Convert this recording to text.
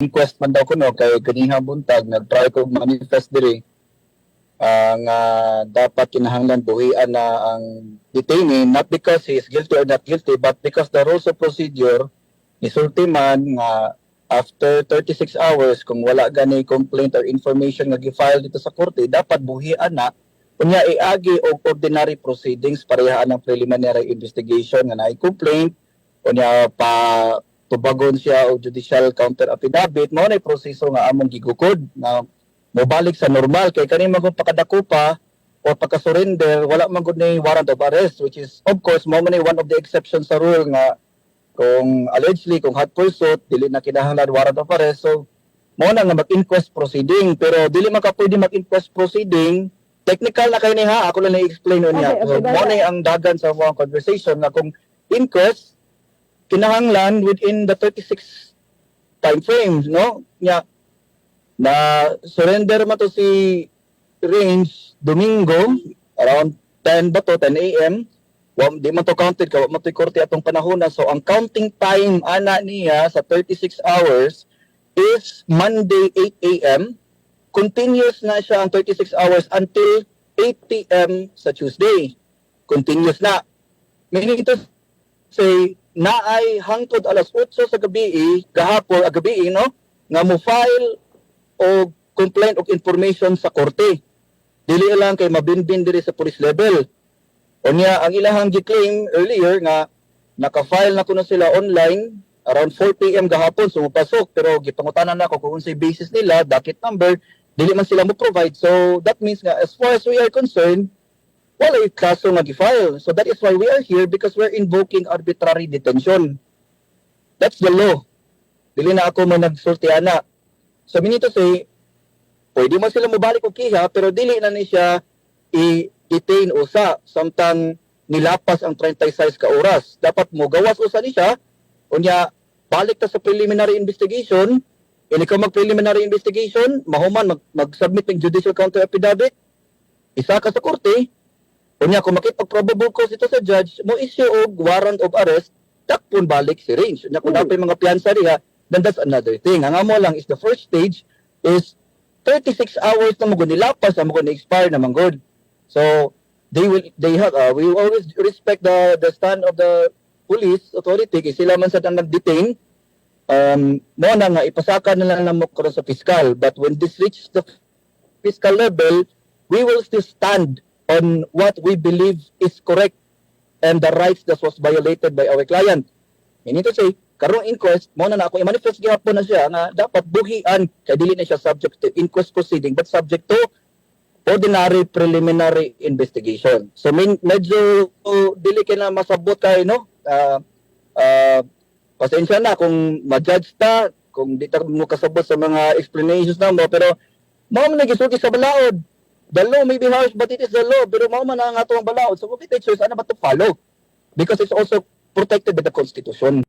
Inquest man daw kuno kay ganiha buntag nag-try ko manifest diri nga dapat kinahanglan buhian na ang detainee, not because he is guilty or not guilty, but because the rules of procedure nisulti man nga after 36 hours, kung wala gani complaint or information nga gi-file dito sa korte, dapat buhian na, unya iagi og ordinary proceedings pareha ang preliminary investigation nga naay complaint, unya pa tubagon siya og judicial counter affidavit. Mao na proseso nga among gigukod nga mobalik sa normal, kay kani man kung pakadako pa o pagka-surrender, wala man gud ni warrant of arrest, which is of course mao man ni one of the exceptions sa rule nga kung allegedly, kung hot pursuit, dili na kinahanglan warrant of arrest. So mao na nga mag-inquest proceeding, pero dili man ka pwede mag-inquest proceeding. Technical na kay ni ha, ako lang na-explain niya. Okay, So mao dala. Na ang dagan sa mga conversation nga kung inquest, kinahanglan within the 36 time frame, no? Nya na surrender man to si Range Domingo around 10 ba to, 10 a.m. Wa di man to counted ka wa man to korte atong panahon na. So ang counting time ana niya sa 36 hours is Monday 8 a.m. Continuous na siya ang 36 hours until 8 p.m. sa Tuesday. Continuous na, meaning to say naay hangtod alas 8 sa gabi gahapon, gabi, no, nga mo file og complaint og information sa korte. Dili lang kay mabinbin diri sa police level. Unya ang ilahang gi-claim earlier nga naka-file na kuno sila online around 4 p.m. gahapon, so mopasok, pero gipangutanan nako kung unsay basis nila, docket number, dili man sila mo provide. So that means nga as far as we are concerned, wala yung kaso nga gi-file. So that is why we are here, because we're invoking arbitrary detention. That's the law. Dili na ako man nagsulti ana. So meaning to say, pwede man sila mobalik og kiha, pero dili na ni siya i-detain usa samtang nilapas ang 36 ka oras. Dapat mo gawas usa ni siya, unya balik ta sa preliminary investigation. Ini ka mag preliminary investigation, mahuman mag-submit ng judicial counter affidavit, isa ka sa korte, unya kung makita probable cause ito sa judge, mo issue og warrant of arrest, dakpon balik si Range. Unya kung dapat mga piyansa diha, then that's another thing. Ang amo lang is the first stage is 36 hours na mo nilapas na mo ni expire na man gud. So they will they have we will always respect the stand of the police authority kay sila man sa ang nag-detain. Mo na nga ipasaka na lang namo karon sa fiscal, but when this reaches the fiscal level, we will still stand on what we believe is correct and the rights that was violated by our client. Meaning to say, karong inquest, mo na na ako i-manifest gihapon na siya nga dapat buhian kay dili na siya subject to inquest proceeding but subject to ordinary preliminary investigation. So medyo dili kay na masabot kay, no. Pasensya na kung ma-judge ta, kung di ta mo kasabot sa mga explanations na mo, pero mao man nagisulti sa balaod. The law may be harsh, but it is the law. Pero mao man ang ato ang balaod. So we take choice ano ba to follow because it's also protected by the Constitution.